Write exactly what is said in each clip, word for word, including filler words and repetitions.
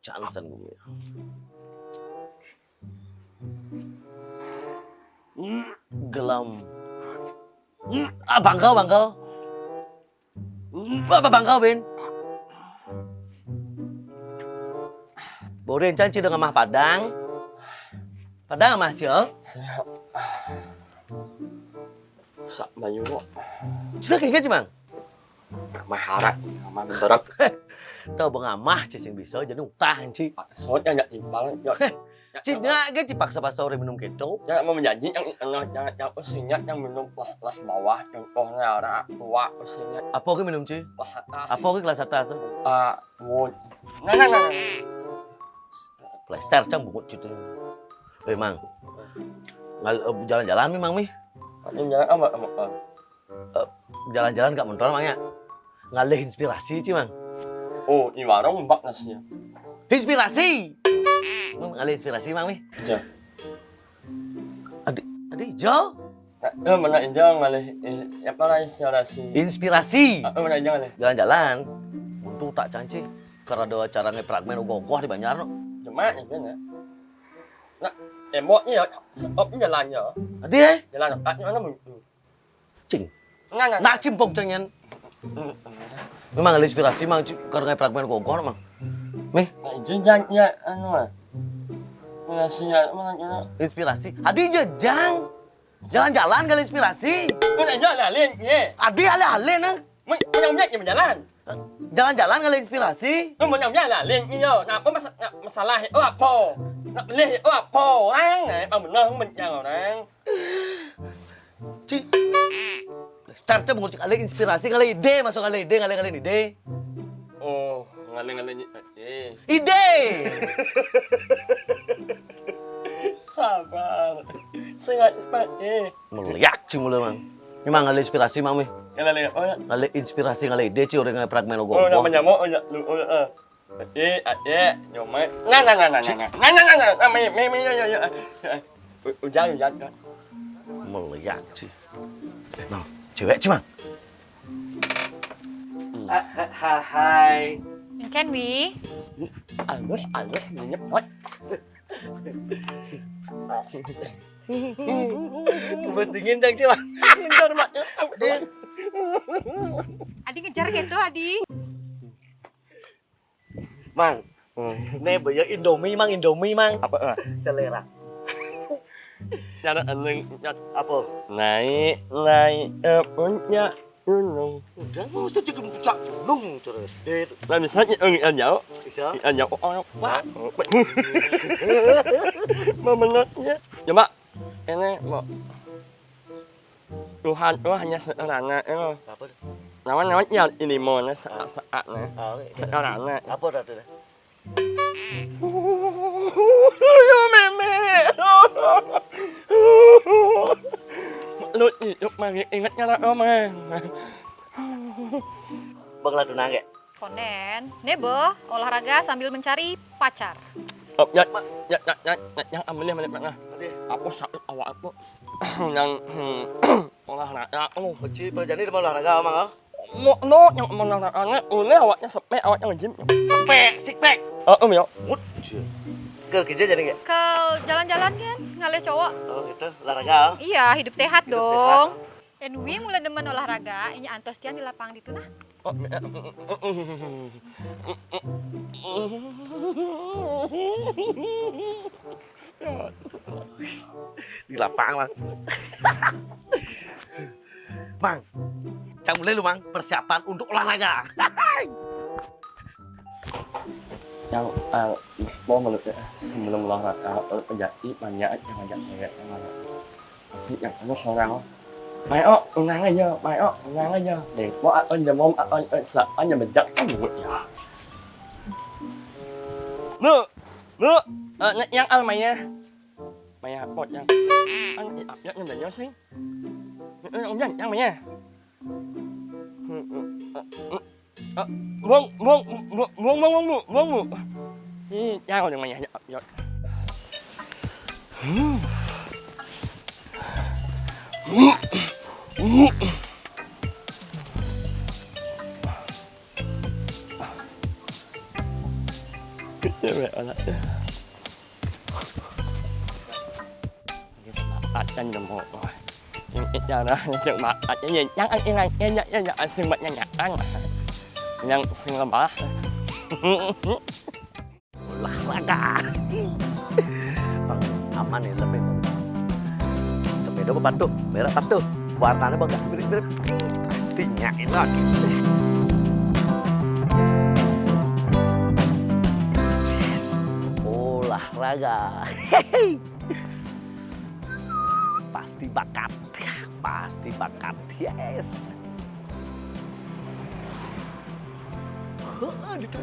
Cansan gue. Hmm, gelem. Hmm, ah, bangkel, bangkel. Hmm, apa bangkel, Bin? Borin can ci udah ngamah Padang. Padang ngamah ci, oh? Saya sak banyu kok. Cina kayak gitu, Mang. Mahara, mah berek. Tahu bang amah cicing bisa jadi utah ci. Soalnya nggak timpal, ya. Cina ge cipaksa-paksa orang minum gitu. Ya mau menjanji yang yang yang yang usinya yang minum pas pas bawah, contohnya anak tua usinya. Apa ge minum ci? Pas atas. Apa ge kelas atas? Ah, won. Nah, nah, nah, nah. Plester cang bungut gitu. Eh, Mang. Ngal- eh, jalan-jalan mi, Mang, mi. Ini jalan apa, apa, apa? Eh, jalan-jalan gak motor, Mang, ya? Ngalih inspirasi, ci, Mang. Oh, di warung mbak nasinya. Inspirasi. Mang, ngalih inspirasi, Mang, mi. Iya. Adi, adi, Jo? Nah, eh, mana injal ngalih, eh, apa lah inspirasi? Inspirasi. Ah, eh, mana injal ngalih? Jalan-jalan. Untuk tak canci. Karena ada acara ngepragmen ogoh-ogoh di Banjar, no. Cuma, itu ya. Nah, temboknya ya, seopnya jalannya. Adi, eh? Jalan, katanya mana, Bu? Cing. Nah, nah, nah, nah. Cimpok cengen. Hmm, hmm. Memang ada inspirasi, Mang, ci-, karena fragmen gogor, Mang. Mih. Nah, itu jangan, ya, anu, ah. Inspirasinya, mana, mana? Inspirasi. Adi jejang. Jalan-jalan kali inspirasi. Kan aja alih-alih, ye. Adi alih-alih, nang. Men-, menang, menang, ya, berjalan. Jalan-jalan kali inspirasi. Lu menang, menang, alih-alih, iya. Nah, apa mas-, nah, masalah itu apa? Nak beli itu apa? Orang, eh, apa benar, menang orang. Ci. Start tuh mengucik alih inspirasi, ngalih ide, masuk ngalih ide, ngalih ngalih ide. Oh, ngalih ngalih ni-, eh. Ide. Sabar. Sengat, Pak, eh. Meliak ci mula, Mang. Ini, Mang, ngalih inspirasi, Mang, mi. Ngalih, oh, ya. Ngalih inspirasi, ngalih ide, ci, orang ngalih fragmen ogoh. Oh, nak menyamuk, oh, ya, lu, oh, ya, eh. Eh, eh, eh, nyomai. Nah, nah, nah, nah, nah, nah. Nah, nah, nah, nah, nah, mi, mi, mi, yo, yo, yo, eh, eh. U-, hujan, hujan, kan. Meliak, ci. Nah, cewek, ci, Mang. Ah, ha, ha, hai. Engken, Wi. Halus, halus, nyenyep, Mat. Bungkus dingin, Cang, ci, Mang. Bentar, Mat. Adi ngejar gitu, Adi. Mang. Hmm. Nih, beuyeuk Indomie, Mang, Indomie, Mang. Apa, eh? Selera. Cara anjing, ya. Apa? Naik, naik ke puncak gunung. Udah, nggak usah jadi puncak gunung terus, deh. Lah, misalnya, eh, yang jauh. Bisa? Yang jauh, oh, wah. Mau menurutnya. Coba, ini, mau. Tuhan, oh, hanya seorangnya, eh. Apa tuh? Nawan-nawan ya, ini mau, nah, saat-saat, nah. Ah, oke. Seorangnya. Apa tuh, tuh? Ya, Meme. Lu hidup mah ingat nyala, Meme. Bang, lah tunang, ya? Konden, nih, Beuh, olahraga sambil mencari pacar. Oh, ya, ya, ya, ya, ya, yang ambil mana, mana? Aku sakit awak aku. Yang, hmm, olahraga, oh. Kecil, perjani di olahraga, Mang, ah? Mau, no, yang olahraga, oleh awaknya sepe, awaknya nge-gym. Sepe, six pack. Oh, om, ya. Mut, cie. Ke kerja jadi nggak? Ke jalan-jalan kan, ngalih cowok. Oh, gitu, olahraga. Iya, hidup sehat dong. Hidup sehat. Enwi mulai demen olahraga, inya antos tiang di lapang ditu nah. Oh, di lapang, Mang. Mang, cang mulai lu, Mang, persiapan untuk olahraga. Yang, eh, mau menurut, eh, sebelum olahraga, eh, jadi banyak yang ngajak cewek, yang mana? Si yang kamu seorang. Mai, oh, unang aja, mai, oh, unang aja. Deh, mau apa aja, mau apa aja, sa-, aja bejak kan buat ya. Lu, lu, eh, ne-, yang al maya. Maya apa yang? An, i-, apa yang nanya sih? Eh, eh, yang, yang maya. Hmm, hmm, eh, hmm. Ah, buang, buang, buang, buang, buang, buang, buang, buang. Ih, jangan udah banyak, ya. Hmm. Acan nemu. Yang itu lah, yang cek mak, yang yang yang yang yang yang yang asing banyak yang yang sing lemah. Olahraga. Aman nih lebih. Sepeda apa patuh? Merek patuh. Warnanya bagus, mirip-mirip. Pastinya enak. Yes. Olahraga. Pasti bakat. Pasti bakat. Yes. Heeh, gitu.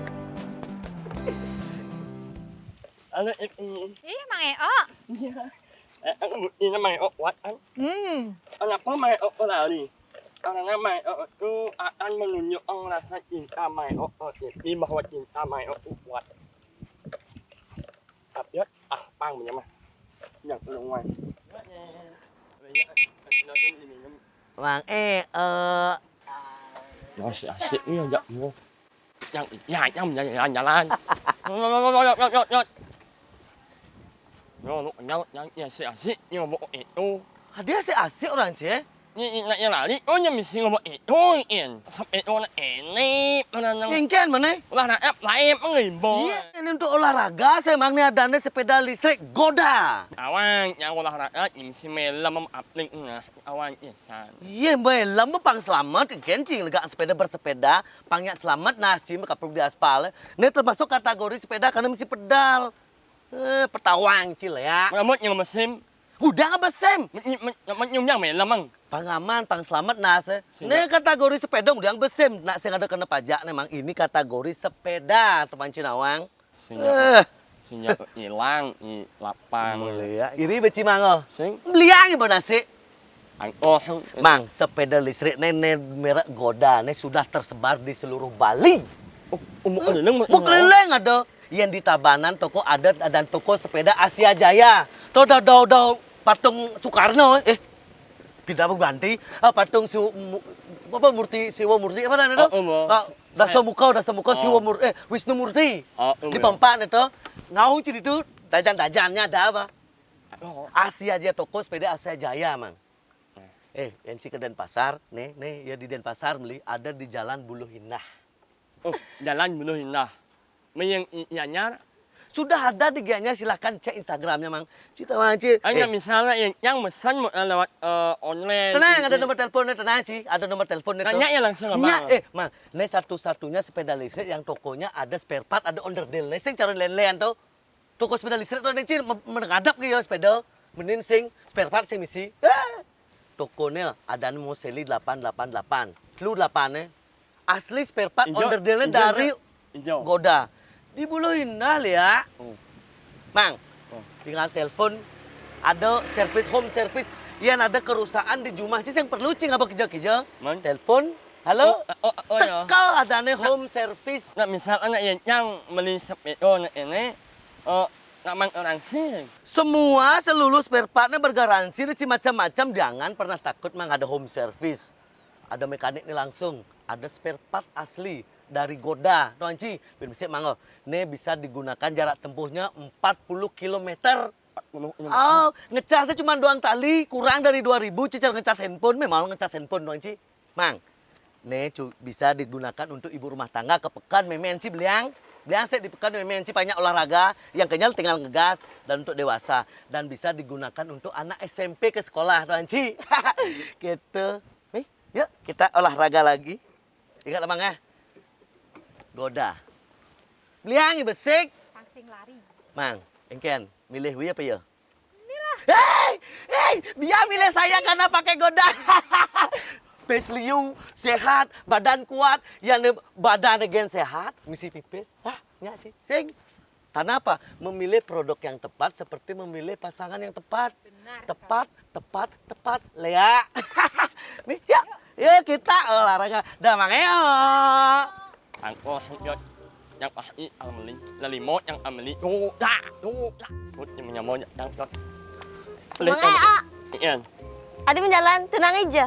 Halo, Ibu. Ih, Mang Eo. Iya. Eh, aku buktinya Mang Eo kuat kan? Hmm. Kenapa Mang Eo lari? Karena Mang Eo itu akan menunjukkan rasa cinta Mang Eo ke Ipi bahwa cinta Mang Eo itu kuat. Tapi ya, ah, pang punya mah. Yang keluar. Mang Eo. Ya, si asik ini ajak mau. Yang, ya, yang jalan-jalan. Nyot, nyot, nyot, nyot. Nyot, nyot, nyot, ya, si asik, nyot, mau itu. Ada si asik orang Cih. Ini, ini, nak, yang lari, oh, yang mesti ngomong itu, in. Sampai itu, nak, ini, mana, nang. Ingken, mana? Lah, nak, eh, lain, mengimbau. Iya, ini untuk olahraga, saya mang nih adanya sepeda listrik, goda. Awang, yang olahraga, ini mesti malam, mem-, apling, nah, awang, iya, san. Iya, malam, pang selamat, kencing, lega sepeda, bersepeda, pang nyak selamat, nasi, mekapluk di aspal. Ini termasuk kategori sepeda, karena mesti pedal. Eh, petawang, Cih, ya. Rambut yang mesin. Udah nggak besem. Men-, men-, men-, nyumyang me lamang. Pang aman, pang selamat, nah, se-, Sehingga ini kategori sepeda udah nggak besem. Nah, saya ada kena pajak, memang ini kategori sepeda, teman Cinawang. Sehingga, Eh. Sehingga hilang, i lapang. Mulia. Iri beci mango. Sing. Beliang ibu nasi. Angkoh. Mang, sepeda listrik nene merek Goda ne sudah tersebar di seluruh Bali. Oh, umur keliling, Umur keliling ada. Yang di Tabanan toko ada dan toko sepeda Asia Jaya. Tuh, do, do, do, patung Soekarno, eh, tidak berganti. Ah, patung si, mu-, apa, Murti, Siwa Murti, apa namanya tuh? Oh, umur. Ah, Dasa Muka, Dasa Muka, Oh. Siwa Mur-, eh, Wisnu Murti. Oh, umur. Di Pempak nih tuh. Ngaung Cih itu, dajan-dajannya ada apa? Oh. Asia Jaya, toko sepeda Asia Jaya, Mang. Eh, yang Cih ke Denpasar, nih, nih, ya di Denpasar beli, ada di Jalan Buluh Indah. Oh, Jalan Buluh Indah. Meyeng i-, Gianyar. Sudah ada di Gianyar, silahkan cek Instagramnya, Mang. Cih tahu aja. Hanya Eh. Misalnya yang, yang mesan mau lewat, eh, online, Tenang, ada nomor teleponnya, tenang, Cih. Ada nomor teleponnya tuh. Nanya ya langsung, Abang. Nyak, eh, Mang, ini satu-satunya sepeda listrik yang tokonya ada spare part, ada onderdil. Ini sing cara lain-lain tuh. Toko sepeda listrik tuh, Cih, me-, menghadap ke ya sepeda. Menin sing, spare part sing misi. Ah. Tokonya ada mau seli delapan delapan delapan. Telu delapan, eh. Asli spare part Ijo, onderdilnya ijo, dari ijo. Ijo. Goda. Di Buluh Indah, ya. Oh. Mang, Oh. Tinggal telepon. Ada servis, home service. Yang ada kerusakan di rumah, Cih, yang perlu, Cih, apa kerja-kerja? Man. Telepon. Halo? Oh, oh, oh, ya. Teko adanya home service. Nah, misal anak yang, yang beli sepeda ini, eh, nak mang orang sih. Semua seluruh spare part-nya bergaransi, ini, Cih, macam-macam. Jangan pernah takut, Mang, ada home service. Ada mekanik nih langsung. Ada spare part asli dari Goda. Tuh, Anci, biar bisa mangga. Nih bisa digunakan jarak tempuhnya empat puluh kilometer. Empat puluh kilometer. Oh, ngecasnya cuma doang tali, kurang dari dua ribu, Ci, cara ngecas handphone, memang ngecas handphone doang, Ci. Mang, nih cu-, bisa digunakan untuk ibu rumah tangga ke pekan, memen, Ci, beliang. Beliang sih di pekan, memen, Ci, banyak olahraga, yang kenyal tinggal ngegas, dan untuk dewasa. Dan bisa digunakan untuk anak S M P ke sekolah, tuh, Ci. Gitu. Nih, yuk kita olahraga lagi. Ingat, Mang, ya? Goda. Beliang besik. Pangsing lari. Mang, engken, milih wi apa ya? Inilah. Hei, hei, dia milih saya karena pakai Goda. Pes liu, sehat, badan kuat, yang badan gen sehat, misi pipis. Hah, nya, Ci. Sing. Karena apa? Memilih produk yang tepat seperti memilih pasangan yang tepat. Benar sekali. Tepat, tepat, tepat. Lea. Nih, yuk. Yuk kita olahraga. Dah, Mang Eo. Angkoh, yuk. Yang pasti ameli, lalimo yang ameli. Yo, ya, yo, ya. Sut yang menyamanya, yang, yang. Boleh, Mang Eo. Iya. Adi menjalan, tenang aja.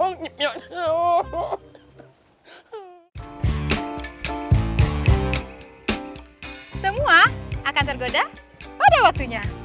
Semua akan tergoda pada waktunya.